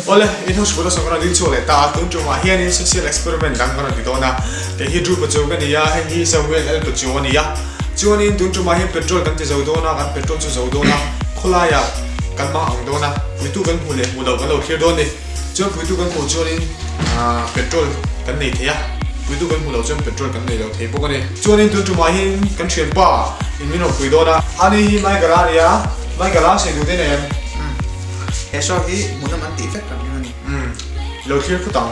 Awle, in ho chhukna sawm ka rawn ding chhuak leh ta a, tun tumah hianin social experiment dang ka rawn ti dawn a, kei hi Drew Pachu ka ni a, hei hi Samuel L Pachu a ni a, chuanin tun tumah hian petrol kan ti zo dawn a, kan petrol chu zo dawn a, khawlaiah kan hmang ang dawn a, puitu kan hmuh leh hmuh loh kan lo thlir dawn a ni, chuan puitu kan hmuh chuanin petrol kan nei thei a, puitu kan hmuh loh chuan petrol kan nei lo thei bawk a ni. Chuanin tun tumah hian kan thianpa in min rawn pui dawn a, ani hi Michael-a a ni a, Michael-a sawi duh te nei em? He show hi hmuhnawm an tih vek kan ring a ni. Umm, i lo thlir phut ang.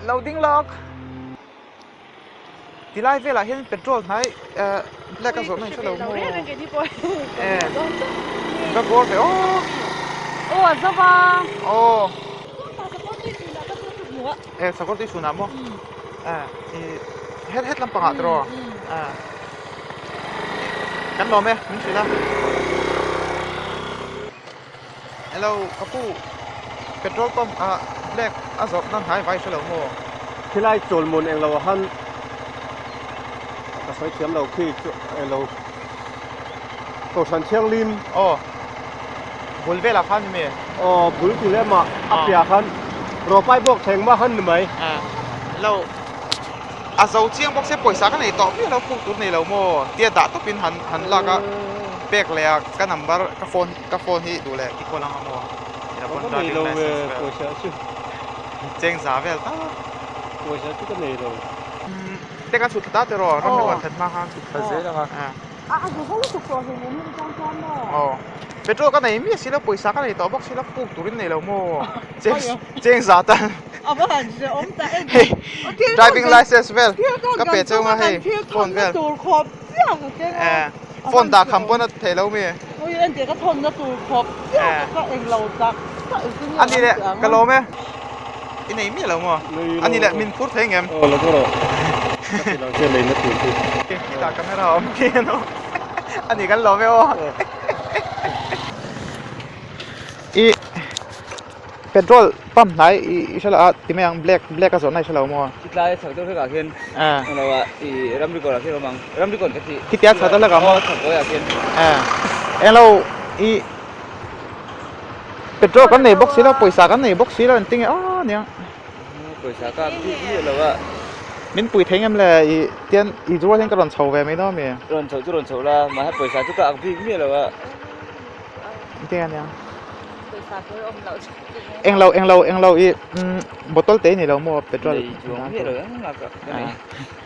Lo ding lawk. Ti lai velah hian petrol hnai eh black a zawrh na in hrelo maw eh va bawr ve aw aw a zo va aw eh sakawr tui chhunah maw eh ih het het lampangah tiraw eh kan lawm e min hrilh a hello ka pu petrol pump ah black a zawrh na hnai vai hrelo maw. Khilai chawlhmun englo ah han ka sawi thiam lo khi chu englo Kohhran Thianghlim aw bul velah khan ni mai aw bul ti lem ah a piah khan rawpai bawk thleng mah khan ni mai hello a zo chiang bawk se pawisa ka nei tawh miah lo puk tur nei lo maw tia dah tawpin han han lak a pek leh a ka number ka phone ka phone hi duh leh i call ang a maw ka nei lo ve pawisa chu cheng za vel tak pawisa chu ka nei lo te kan chhut thla ta tiraw ram hi huan that hma khan chhut thla zel ang a aw petrol ka nei miah si lo pawisa ka nei tawh bawk si lo puk turin nei lo maw cheng cheng za tan hei driving license vel ka pe cheu nga hei phone vel eh phone dah kham pawn a theih lo mi a ni leh ka lawm e i nei miah lo maw a ni leh min phur thei ngem aw lo bawrh ka ti lo che leina tur chu khitah camera a awm khi ano a ni kan lawm e aw i petrol pump hnai i hre lo a ti mai ang black black a zawrh na i hre lo maw tlai chhak deuh hlek ah khian englo ah i ramri kawr ah khian awm ang ramri kawr ka ti khitia chhak deuh hlek ah maw chhak kawi ah khian englo i Petrol kan nei bawk si lo, pawisa kan nei bawk si lo engtin nge aw nia. Pawisa ka bik miah lo a. Min pui thei ngem le i tian i rual hian ka rawn chho ve mai dawn ami? Rawn chho chu rawn chho la, mahse pawisa chu ka ak bik miah lo a. Engtin nge nia? Englo englo englo i bottle te i nei lo maw petrol? Nei chuang miah lo engmah ka nei.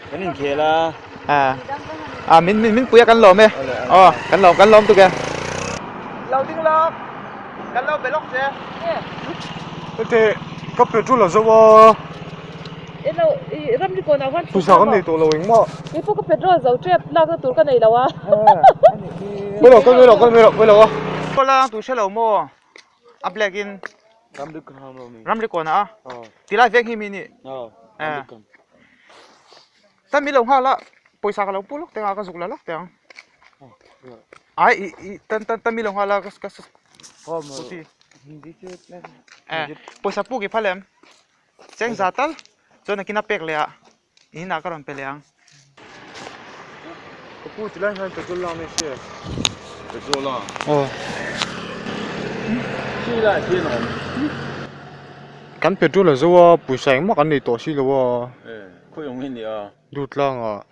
Kan inkhel a. A min min min pui a kan lawm e. Aw kan lawm kan lawm tuk e. Lo ding lawk. Kan lo be lawk che. Hete ka petrol a zo a. Elo i ramri kawn ah khan Pawisa kan nei tawh lo engmah. Kei pawh ka petrol zo tep lakna tur ka nei lo a. Mai lo kal mai lo kal mai lo mai lo a. Kawla tu hre lo maw? A black in ramri kawn ah a. Tilai veng hi mi nih. Ta mi lo nghal a pawisa ka lo pu lawk teng a ka zuk la lawk teng ai i i tan tan ta mi lo nghal a ka ka scooty eh pawisa puk i phal em cheng za tal chuan nakin a pek leh ah in ah ka rawn pe leh ang. Ka pu tilai hian petrol lak mai se. Petrol a? Aw. Khi lai khi an awm. Kan petrol a zo a pawisa engmah kan nei tawh si lo a. Eh. Khawi awm hi a ni a. Lut tlangah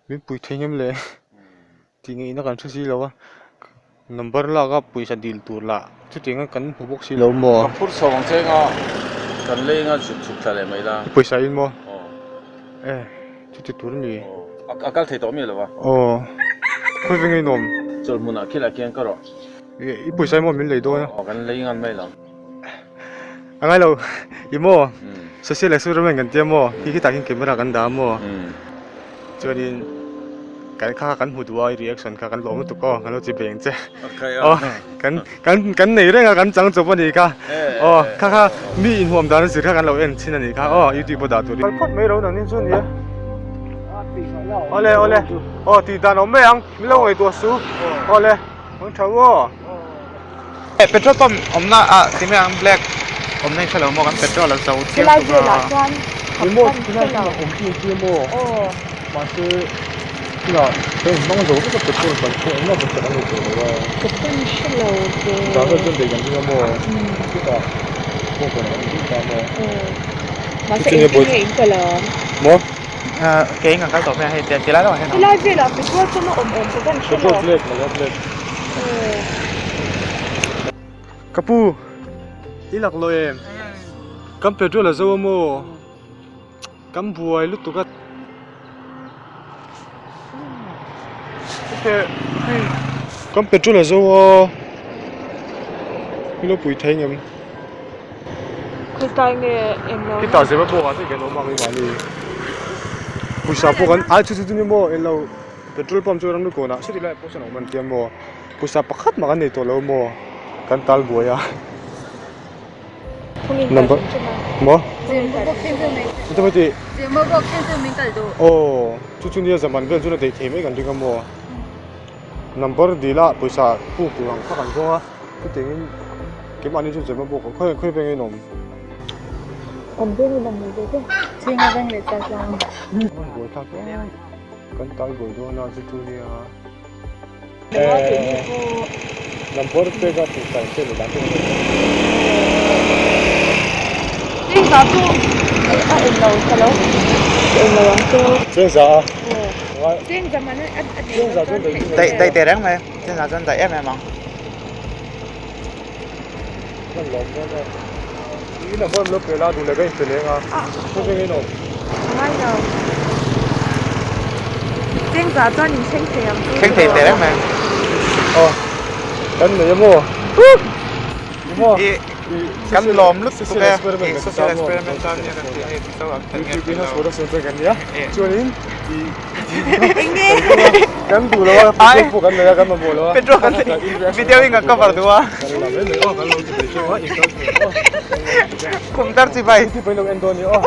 min pui thei ngem le tih ngaihna kan hre si lo a, number lak a pawisa dil tur lah chutiang a kan hmu bawk si lo maw. Ka phur chho ang cheng a, kan lei anga zuk chhuk thla leh mai la. Pawisa in maw? Aw. E chuti tur a ni. Aw a kal thei tawh mi lo a. Aw khawi veng in awm. Chawlhmunah khilah khian ka rawh. I pawisa in maw min lei dawn a. Aw kan lei ngan mai lo. A ngai lo i maw social experiment kan tia maw khi khitah khian camera kan dah a maw chuanin kan kha kan hmu duh a i reaction kha kan lawm lutuk aw kan lo chi beng che aw kan kan kan nei reng a kan chang chawp a nih kha aw kha kha mi inhuam dan a zir kha kan lo en thin a nih kha aw youtube a dah tur kal phawt mai lo nangni chu nia. Awle awle aw tih dan awm mai ang min lo ngaihtuah su awle ang tha u aw. Petrol pump awmna ah ti mai ang black awmna in hrelo maw kan petrol a zo chiang Helai velah chuan Emaw tilai chu a awm chi chi maw mahse tunah kan inhmang zo vek a petrol kan pawh engmah kan chak a ni tawh lo a. Ka pan hrelo ve. Zan vel chuan bei kan ring a maw chutah pawh kan awm deuh ta maw. Mahse engtin nge in kal ang? Maw? Kei in kan kal tawh mai a hei tilai deuh ah hian. Helai velah petrol pump a awm awm ka pan hrelo. Petrol black maw black. Ka pu i lak lo em? Kan petrol a zo a maw? Kan buai lutuk a. Kan petrol a zo a. Min lo pui thei ngem? Khawilai nge eng lo. Khitah zema pawh ah te kan awm ang i mahni. Pawisa pawh kan ai chu chu chu ni maw eng lo petrol pump chu ram lukawnah sawti lai pawh sawn a awm an tia maw. Pawisa pakhat mah kan nei tawh lo maw kan tal buai a. Number maw? Aw chu chu nia zaman vel chuan a daih thei mai kan ring a maw. Number dil a pawisa puk tur ang kha kan zawng a chutiangin keimahni chu zema bawk khawi khawi vengin awm. Awm vengin awm ve ve Chhinga veng leh chal tlang. Buai thlak em kan tal buai dawn a chu chu nia. Number pek a pawisa in pek leh dan pawh Chengza chu a en lo ka lo en lo ang chu. Chengza a. Chengza man a Chengza chuan daih chu. Daih daih teh reng mai. Chengza chuan daih em em ang. Kan lawm dawn e. I number an lo pe la duh leh ka inpe leng a. Khawveng in awm. Ngai lo. Chengza chuan in thleng thei ang chu. Thleng thei teh reng mai. Aw. Kan nei a maw? Maw? I kan lawm lutuk e. I social experiment chuan nia kan tih hei mizo ang thleng nge YouTube in a production te kan nia. Chuanin i kan duh lo a petrol pawh kan nei a kan mamawh lo a. Petrol kan nei video in kan cover duh a. Kan la mai mai aw kan lo ti thei teuh a in kal thei aw. Kum tar chi bai. YouTube in lo en dawn ni aw.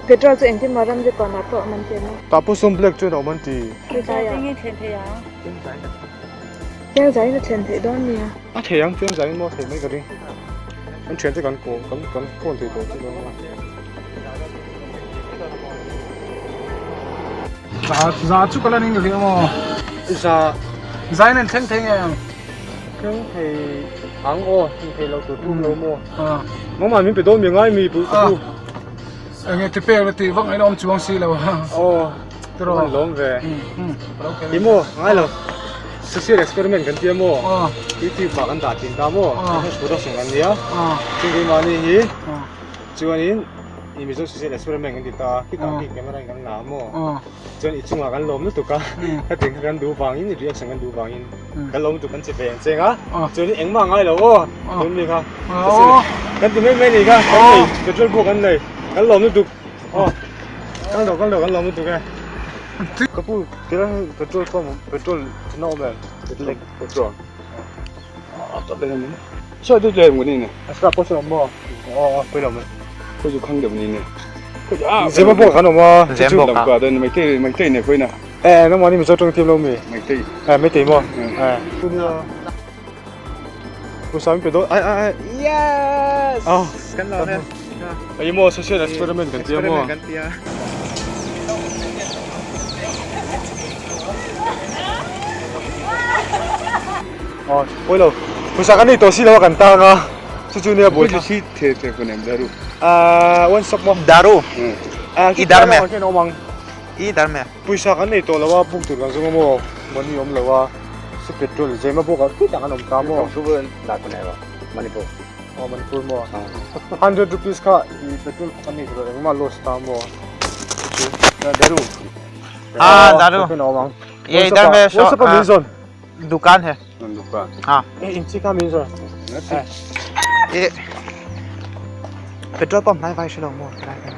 Petrol chu engtin maw ramri kawnah pawh awm an ti a. Tah pawh sawn black chuan a awm an ti. Chiang zaiin a thlen theih dawn nia. A thei ang chiang zaiin maw a thei mai ka ring. Kan thian te kan kaw kan kan phone thei tawh chu dawn a. Za za chu ka la ning rih maw? Za. Zain an thleng thei nge ang? Thleng thei ang aw, thleng thei lo tur tum lo maw? Mama min pe dawn mi ngai mi pu ka pu. Enge ti pek la tih vak ngaihna awm chuang si lo. Aw. Tiraw? An lawm ve. Ti maw? Ngai lo. Social experiment kan tia maw? YouTube ah kan dah thin ta maw? Kan production kan nia. Chung keimahni hi chuanin i Mizo social experiment kan ti ta a. Khitah khi camera in kan la a maw? Chuan i chungah kan lawm lutuk a. Hetiang kha kan duh vangin i reaction kan duh vangin kan lawm lutuk kan che ve ang cheng a. Chuanin engmah ngai lo aw. Tun mi kha. Kan ti mai mai ni kha. Kan nei petrol pawh kan nei. Kan lawm lutuk. Aw. Kal lo kal lo kan lawm lutuk e. Ka pu tira petrol pump petrol na awm em? Petrol petrol. A ta ber ani. Saw tu tlem ni ne. A sa pawh saw maw? Aw aw pui lo mai. Khoi chu khang deuh ni ne. Khoi a. Zema pawh kan awm a. Zem bawk a. Ka den mai tei mai tei ne khoi na. Eh nangmah ni Mizo tawng thiam lo mi? Mai tei. Eh mai tei maw? Eh. Pu Sami pe dawn ai ai ai. Yes. Oh. Kan lo ne. Ai maw social experiment kan tia maw. Experiment kan tia. Oh, oi lo. Pawisa kan nei tawh si lo a kan tang a. Chu chu nia buai tha. Si the the ko nem daru. Ah, one sop maw. Daru. Ah, I dar me. Khian awm ang. I dar me. Pawisa kan nei tawh lo a, book tur kan zawng a maw, money awm lo a, su petrol zem a bawk a, khitah kan awm ta maw. Manipur. Aw Manipur maw. 100 rupees kha i petrol kan nei tawh lo engmah loss ta maw. Daru. Ah daru. Ye idhar mein shop min zawn. Dukan hai. Dukan. Ha. Eh inchi kha min zawn. Ye petrol pump hnai vai hrelo maw tilai khan.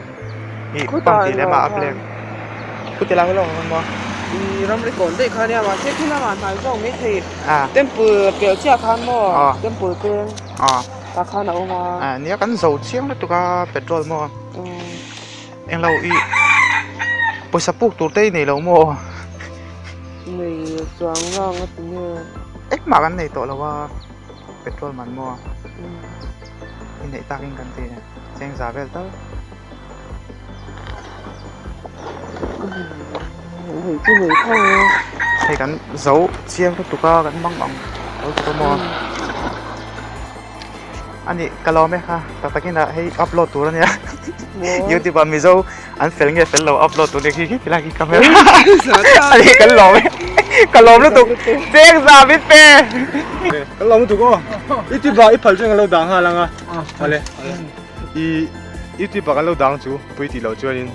I pump tih lem ah a black. Khu tilai hlawm ang maw. I ramri kawn daih kha nia mahse khi lamah hnai zawk mai thei temple pelh chiah khan maw temple peng tah khan a awm a. Nia kan zo chiang lutuk a petrol maw. Englo i. Pawisa puk tur te i nei lo maw? Nei chuang vang a ti nge. Engmah kan nei tawh lo a, petrol man maw? I neih takin kan ti cheng za vel tal. Nei chu nei tho e. Hei kan zo chiang lutuk a, kan mang ang lo tuk a maw? Ani ka lawm e kha tak takin ah hei upload tur ania youtube ah mizo an fel nge fel lo upload tur nia khi khi tilai khi camera ani kan lawm e ka lawm lutuk cheng za min pe kan lawm lutuk aw youtube ah i phal chuan kan lo dang nghal anga awle i youtube ah kan lo dang chu pui tih loh chuanin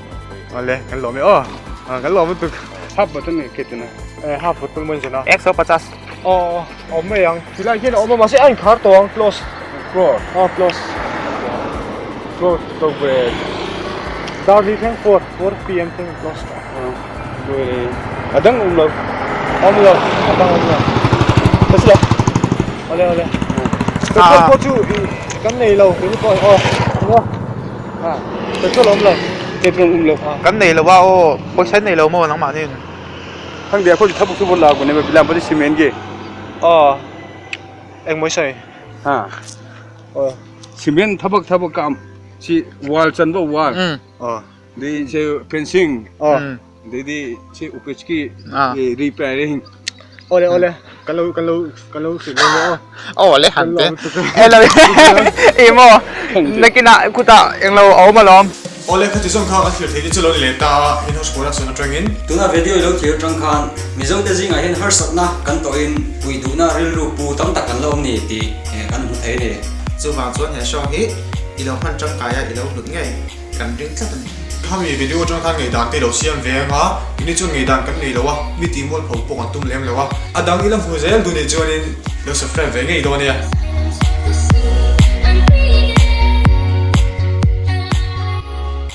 awle kan lawm e aw kan lawm lutuk half bottle nge ketana half bottle maw in zena ek so pachas Aw awm mai ang tilai hian a awm a mahse a inkhar tawh ang close close aw close close to ve dar li thleng 4 4 pm thleng close tawh a dang awm lo awm lo a dang awm lo ka sila ole ole petrol pawh chu kan nei lo keini pawh aw maw petrol awm lo petrol awm lo kan nei lo a aw pawisa nei lo maw nangmahni Khangde akhoi thabuk chu la ko ne bilam pati cement ge. Aw eng mawi sawi. Ha. Aw cement thabak thabak kam si wall chan bo wall. Aw de che fencing. Aw de de che upech ki repairing. Ole ole kan lo kan lo kan lo hrilh dawn nia aw. Aw le han te. Hello i maw nakinah khutah englo a awm alawm. Awle khati zawng kha kan thlir thei te chu lo ni leh ta a in-house production atangin. Tuna video i lo thlir atang khan Mizote zingah hian harsatna kan tawhin puih duhna rilru pu tam tak kan la awm ni tih kan hmu thei a ni. Chuvang chuan he show hi i lo hman tangkai a i lo hlut ngei kan ring tlat a ni. Khami video atang khan ngaihdan te i lo siam ve ang a, ini chuan ngaihdan kan nei lo a, mi tih mualpho pawh kan tum lem lo a, a dang i la hmu zel duh nih chuanin lo subscribe ve ngei dawn nia.